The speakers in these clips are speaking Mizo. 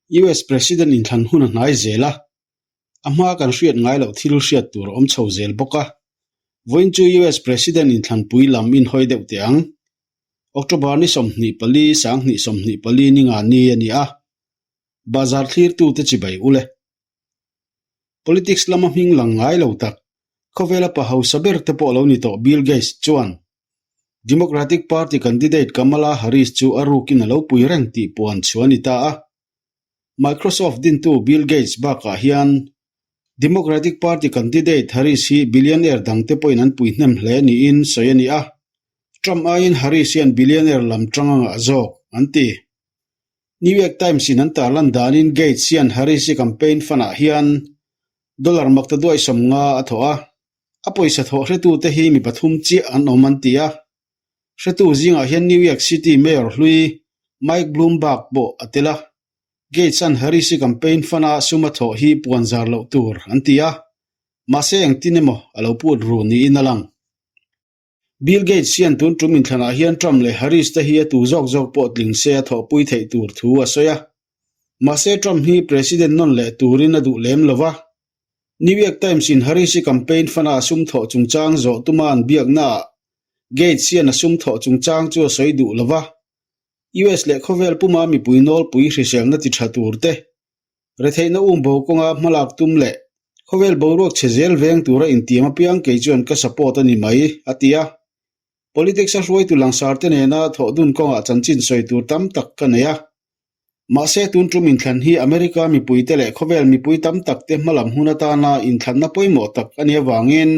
US President inthlan hun a hnai zel a, a hma kan hriat ngai loh thil hriat tur a awm chho zel bawk a. Vawiin chu US President inthlanpui lam inhawi deuh teh ang. October ni 24, 2024 ni nga ni a ni a, bazar thlirtute chibai ule. Politics lama hming lang ngai lo tak, khawvela pa hausa ber te pawh lo ni tawh Bill Gates chuan Democratic Party candidate Kamala Harris chu a rukin a lo pui reng tih puan chhuah a ni ta a. Microsoft dintu Bill Gates bakah hian Democratic Party candidate Harris hi billionaire dangte pawhin an pui hnem hle niin sawi a ni a. Trump aiin Harris hian billionaire lam tang a ngah zawk, an ti. New York Times in an tarlan danin Gates hian Harris-i campaign fund-ah hian dollar makta duai 50 a thawh a, a pawisa thawh hretute hi mi pathum chiah an awm an ti a. Hretu zingah hian New York City Mayor hlui Mike Bloomberg pawh a tel a, Gates-a'n Harris-i campaign fund-a sum a thawh hi puan zar loh tur an ti a, mahse engtin emaw a lo put ru niin a lang. Bill Gates hian tun tum inthlanah hian Trump leh Harris te hi a tu zawk zawk pawh tling se a thawhpui theih tur thu a sawi a. Mahse Trump hi President nawn leh turin a duh lem lo va. New York Times in Harris-i campaign fund-a a sum thawh chungchang zawh tuma an biaknaah Gates hian a sum thawh chungchang chu a sawi duh lo va. US leh khawvel puma mipui nawlpui hriselna ti tha tur te, Retheihna um bo kawnga hmalak tum leh khawvel boruak chhe zel veng tura intiam apiang kei chuan ka support a ni mai, a ti a. Politics a hruaitu langsar te nena thawh dun kawngah chanchin sawi tur tam tak ka nei a. Mahse tun tum inthlan hi America mipuite leh khawvel mipui tam tak te hmalam hun atana inthlanna pawimawh tak a nih avangin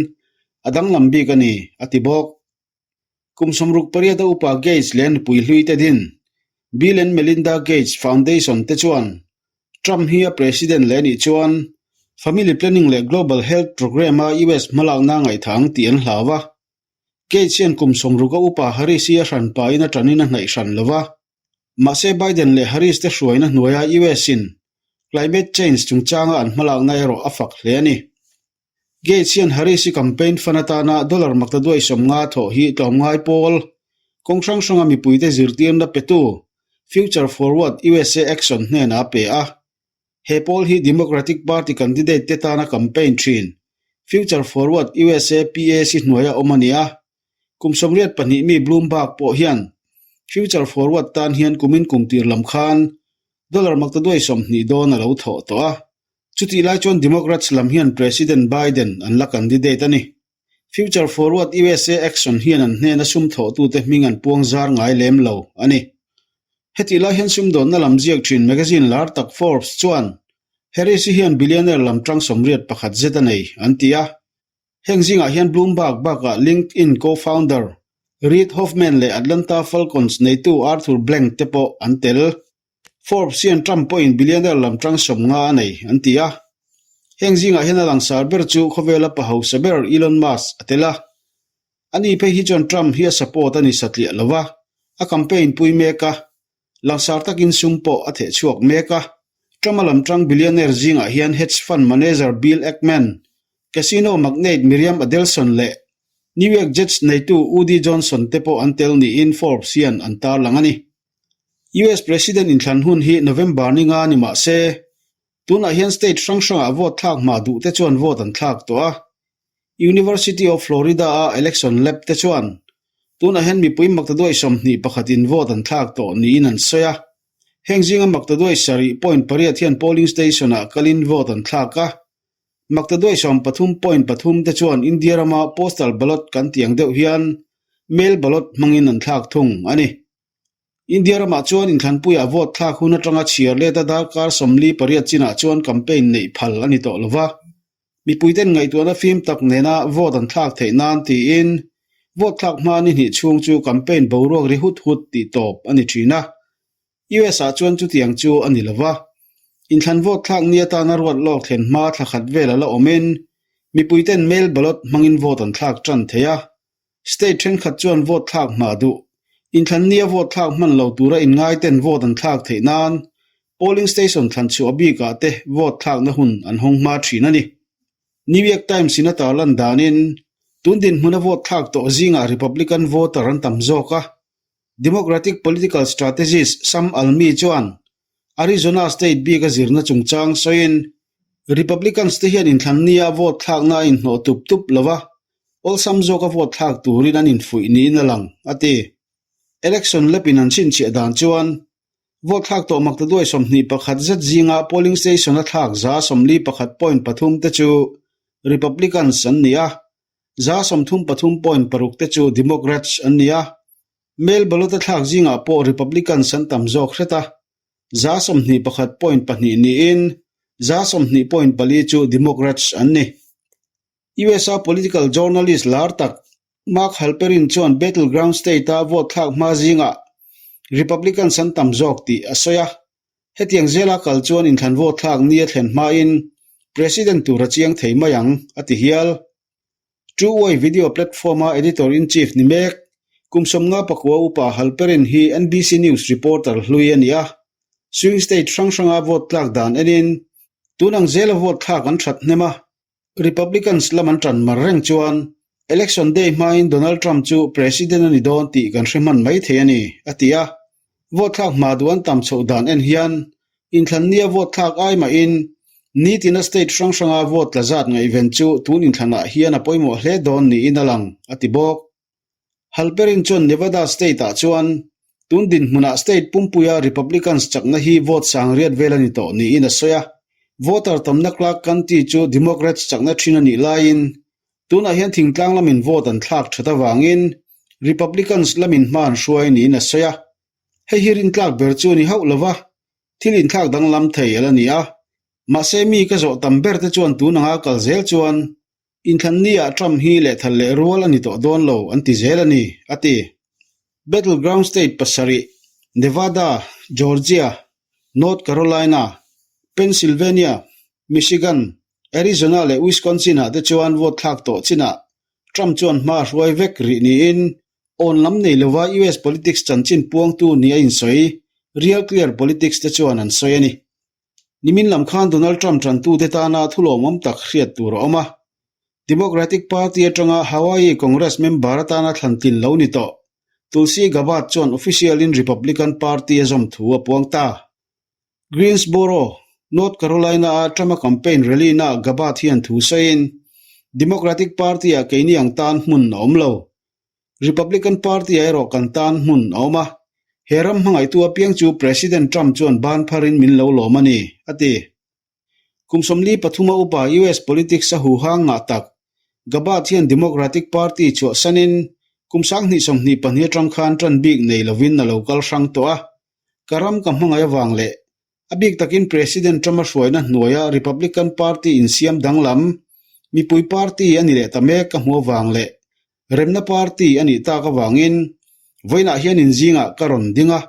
a danglam bik a ni, a ti bawk. Kum 68 a upa Gates leh nupui hlui te din, Bill and Melinda Gates Foundation te chuan Trump hi a president leh anih chuan family planning leh global health program-a US hmalakna a ngaihthah ang tih an hlau a. Gates hian kum 60 a upa Harris hi a hran pahin a tanin a hnaih hran lo va. Mahse Biden leh Harris te hruaina hnuaia US-in climate change chungchanga an hmalakna erawh a fak hle a ni. Gates hian Harris-i campaign fund atana dollar makta duai 50 thawh hi tlawmngai pawl, kawng hrang hranga mipuite zirtirna petu Future Forward USA Action hnenah a pe a. He pawl hi Democratic Party candidate te tana campaign thin Future Forward USA PAC hnuaia awm a ni a. Kum 82 mi Bloomberg pawh hian Future Forward tan hian kumin kum tir lam khan dollar makta duai 20 dawn a lo thawh tawh a. Chutih lai chuan Democrats lam hian President Biden an la candidate a ni. Future Forward USA Action hian an hnena sum thawhtute hming an puang zar ngai lem lo a ni. Hetih lai hian sumdawnna lam ziak thin magazine lar tak Forbes chuan Harris-i hian billionaire lam tang 81 zet a nei an ti a. Heng zingah hian Bloomberg bakah LinkedIn co-founder Reid Hoffman leh Atlanta Falcons neitu Arthur Blank te pawh an tel. Forbes hian Trump pawhin billionaire lam tang 50 a nei, an ti a. Heng zingah hian a langsar ber chu khawvela pa hausa ber Elon Musk a tel a. Ani phei hi chuan Trump hi a support a ni satliah lo va, a campaign pui mek a, langsar takin sum pawh a theh chhuak mek a. Trump a lam tang billionaire zingah hian hedge fund manager Bill Ackman, casino magnate Miriam Adelson leh New York Jets neitu Woody Johnson te pawh an tel niin Forbes hian an tarlang a ni. US President inthlan hun hi November ni nga ni mah se, tunah hian state hrang hrangah vote thlak hma duh te chuan vote an thlak tawh a. University of Florida-a election lab te chuan tunah hian mipui maktaduai 21 in vote an thlak tawh niin an sawi a. Heng zinga maktaduai 7.8 hian polling station-ah kalin vote an thlak a. Maktaduai 13.3 te chuan India rama postal ballot kan tih ang deuh hian mail ballot hmangin an thlak thung a ni. India ramah chuan inthlanpuiah vote thlak hun atanga chhiar leta darkar 48 chinah chuan campaign neih phal a ni tawh lova. Mipuiten ngaihtuahna fim tak nena vote an thlak theih nan tiin vote thlak hma ni hnih chhung chu campaign boruak ri hut hut tih tawp a ni thin a. US ah chuan chutiang chu a ni lova. Inthlan vote thlak ni atana ruat lawk thlen hma thla khat vel a la awmin mipuiten mail ballot hmangin vote an thlak tan thei a. State thenkhat chuan vote thlak hma duh. Inthlan nia vote thlak hman lo tura inngaiten vote an thlak theih nan polling station thlan chhuah bikah te vote thlakna hun an hawng hma thin a ni. New York Times in a tarlan danin tun dinhmuna vote thlak tawh zingah Republican voter an tam zawk a. Democratic political strategist Sam Almi chuan. Arizona state bik a zirna chungchang sawiin, Republicans te hian inthlan nia vote thlakna a inhnawh tup tup lo va, awlsam zawka vote thlak turin an infuih niin a lang, a ti. Election lepin an chhinchhiah dan chuan, vote thlak tawh maktaduai 21 zet zinga polling station a thlak 41.3 te chu Republicans an ni a, 33.6 te chu Democrats an ni a. Mail ballot a thlak zingah pawh Republicans an tam zawk hret a, 21.2 niin 20.4 chu Democrats an ni. USA political journalist lar tak Mark Halperin chuan battleground state-a vote thlak hma zingah Republicans an tam zawk tih a sawi a, hetiang zela kal chuan inthlan vote thlak ni a thlen hmain President tur a chiang thei mai ang, a ti hial. Two-way video platform-a editor-in-chief ni mek, kum 59 upa Halperin hi NBC News reporter hlui a ni a. Swing state hrang hranga vote tlak dan enin tun ang zela vote thlak an that hnem a, Republicans lam an tan mar reng chuan election day hmain Donald Trump chu president a ni dawn tih kan hre hman mai thei a ni, a ti a. Vote thlak hma duh an tam chhoh dan en hian Inthlan nia vote thlak ai mahin nitina state hrang hranga vote tla zat ngaihven chu tun inthlanah hian a pawimawh hle dawn niin a lang, a ti bawk. Halperin chuan Nevada state-ah chuan tun dinhmunah state pumpuia Republicans chakna hi vote sang riat vel a ni tawh niin a sawi a. Voter tamna Clark County chu Democrats chakna thin a nih laiin tunah hian thingtlang lamin vote an thlak that avangin Republicans lamin hma an hruai niin a sawi a. Hei hi rintlak ber chu a ni hauh lo va, thil inthlak danglam thei a la ni a. Mahse mi ka zawh tam ber te chuan tun anga kal zel chuan inthlan ni ah Trump hi lehthal leh rual a ni tawh dawn lo an ti zel a ni, a ti. Battleground state pasarih, Nevada, Georgia, North Carolina, Pennsylvania, Michigan, Arizona leh Wisconsin ah te chuan vote thlak tawh chinah Trump chuan hma a hruai vek rih niin Awn lam nei lova US politics chanchin puangtu ni a insawi, Real Clear Politics te chuan an sawi a ni. Nimin lam khan Donald Trump tantute tana thulawmawm tak hriat tur a awm a. Democratic Party atanga Hawaii Congress member atana thlan tlin lo ni tawh, Tulsi Gabbard chuan official-in Republican Party a zawm thu a puang ta. Greensboro, North Carolina-a Trump-a campaign rally-naah Gabbard hian thu sawiin, Democratic Party-ah keini ang tan hmun a awm lo. Republican Party-ah erawh kan tan hmun a awm a, he ram hmangaihtu apiang chu President Trump chuan ban pharin min lo lawm a ni, a ti. Kum 43 a upa US politics a huhang ngah tak, Gabbard hian Democratic Party chhuahsanin kum 2022 atang khan tan bik nei lovin a lo kal hrang tawh a, ka ram ka hmangaih avang leh A bik takin President Trump-a hruaina hnuaia Republican Party insiam danglam, mipui party a ni leh ta mek ka hmu avang leh remna party a nih tak avangin vawiinah hian inzingah ka rawn ding a,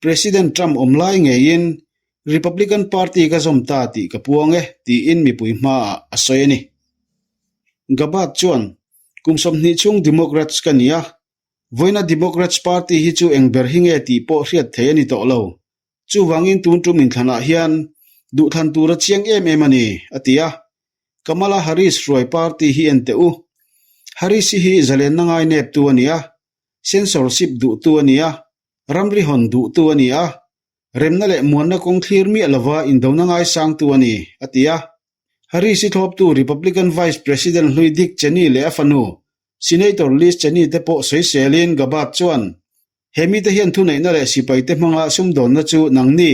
President Trump awm lai ngeiin Republican Party ka zawm ta tih ka puang e, tiin mipui hmaah a sawi a ni. Gabbard chuan, Kum 20 chhung Democrats ka ni a, vawiina Democrats Party hi chu eng ber hi nge tih pawh hriat theih a ni tawh lo. Chuvangin tun tum inthlanah hian duhthlan tur a chiang em em a ni, a ti a. Kamala Harris hruai party hi en teh u. Harris-i hi zalenna ngai neptu a ni a, censorship duhtu a ni a, ramri hawn duhtu a ni a, remna leh muanna kawng thlir miah lova indona ngaisangtu a ni, a ti a. Harris-i thlawptu Republican Vice President hlui Dick Cheney leh a fanu Senator Liz Cheney te pawh sawiselin Gabbard chuan He mite hian thuneihna leh sipaite hmanga sumdawnna chu nangni,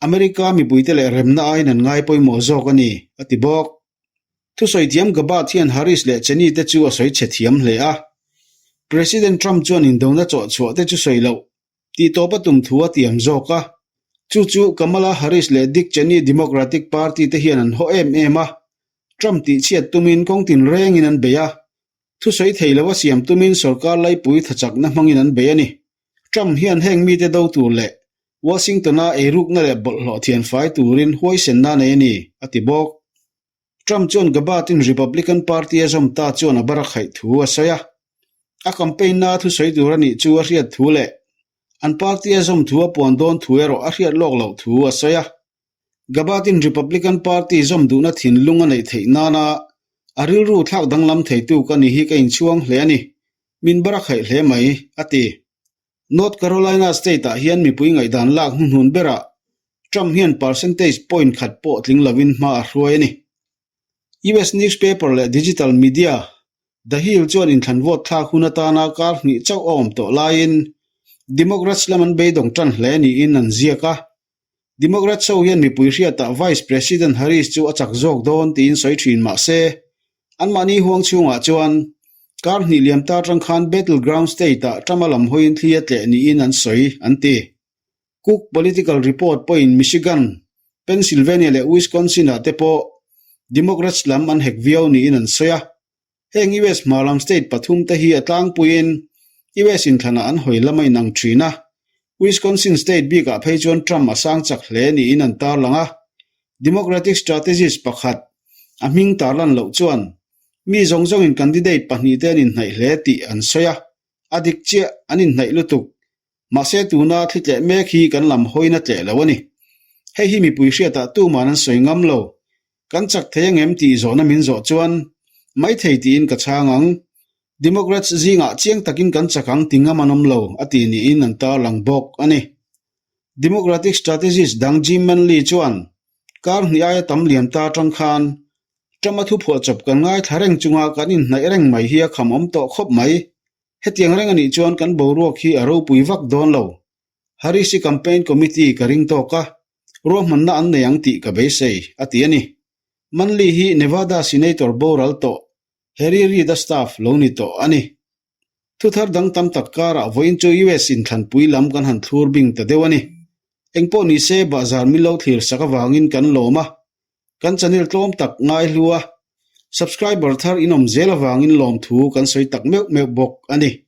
America mipuite leh remna aiin an ngai pawimawh zawk a ni, a ti bawk. Thusawi thiam Gabbard hian Harris leh Cheney te chu a sawi chhe thiam hle a. President Trump chuan indona chawhchhuah te chu sawi loh tih tawp a tum thu a tiam zawk a. Chu chu Kamala Harris leh Dick Cheney Democratic Party te hian an haw em em a. Trump tihchhiat tumin kawng tinrengin an bei a. Thusawi thei lova siam tumin sorkar laipui thachakna hmangin an bei a ni. Trump hian heng mite do tur leh Washington-a eirukna leh bawlhhlawh thianfai turin huaisenna a nei a ni, a ti bawk. Trump chuan Gabbard-in Republican Party a zawm ta chuan a bar a khaih thu a sawi a. A campaign-na thusawi tur a nih chu a hriat thu leh an party a zawm thu a puan dawn thu erawh a hriat lawk loh thu a sawi a. Gabbard-in Republican Party zawm duhna thinlung a neih theih nana a rilru thlak danglam theitu ka ni hi ka inchhuang hle a ni, min bar a khaih hle mai, a ti. North Carolina state-ah hian mipui ngaihdan lak hnuhnun berah Trump hian percentage point khat pawh tling lovin hma a hruai a ni. US newspaper leh digital media The Hill chuan inthlan vote thlak hun atana kar hnih chauh a awm tawh laiin Democrats lam an beidawng tan hle niin an ziak a. Democrats ho hian mipui hriatah Vice President Harris chu a chak zawk dawn tiin sawi thin mah se, anmahni huang chhungah chuan kar hnih liam ta atang khan battleground state-ah Trump-a lam hawiin thli a tleh niin an sawi, an ti. Cook Political Report pawhin Michigan, Pennsylvania leh Wisconsin-ah te pawh Democrats lam an hek viau niin an sawi a. Heng US hmar lam state pathum te hi a tlangpuiin US inthlanah an hawi lam a inang thin a. Wisconsin state bikah phei chuan Trump a sang chak hle niin an tarlang a. Democratic strategist pakhat a hming tarlan loh chuan mi zawng zawngin candidate pahnihte an inhnaih hle tih an sawi a. A dik chiah, an inhnaih lutuk. Mahse tuna thli tleh mek hi kan lam hawina tleh lo a ni. Hei hi mipui hriatah tuman an sawi ngam lo. Kan chak thei angem tih zawhna min zawh chuan, Maithei tiin ka chhang ang. Democrats zingah chiang takin kan chak ang ti ngam an awm lo, a ti niin an tarlang bawk a ni. Democratic strategist dang Jim Manley chuan, Kar hnih aia tam liam ta atang khan Trump-a thuphuahchawp kan ngaithla reng chunga kan inhnaih reng mai hi a kham awm tawh khawp mai. Hetiang reng a nih chuan kan boruak hi a ropui vak dawn lo. Harris-i campaign committee ka ring tawk a, ruahmanna an nei ang tih ka beisei, a ti a ni. Manley hi Nevada Senator boral tawh Harry Reid-a staff lo ni tawh a ni. Thuthar dang tam tak karah vawiin chu US inthlanpui lam kan han thlur bing ta deuh a ni. Engpawh ni se bahzar min lo thlir sak avangin kan lawm a, kan channel tlawm tak ngai hlu a, subscriber thar in awm zel avangin lawmthu kan sawi tak meuh meuh bawk a ni.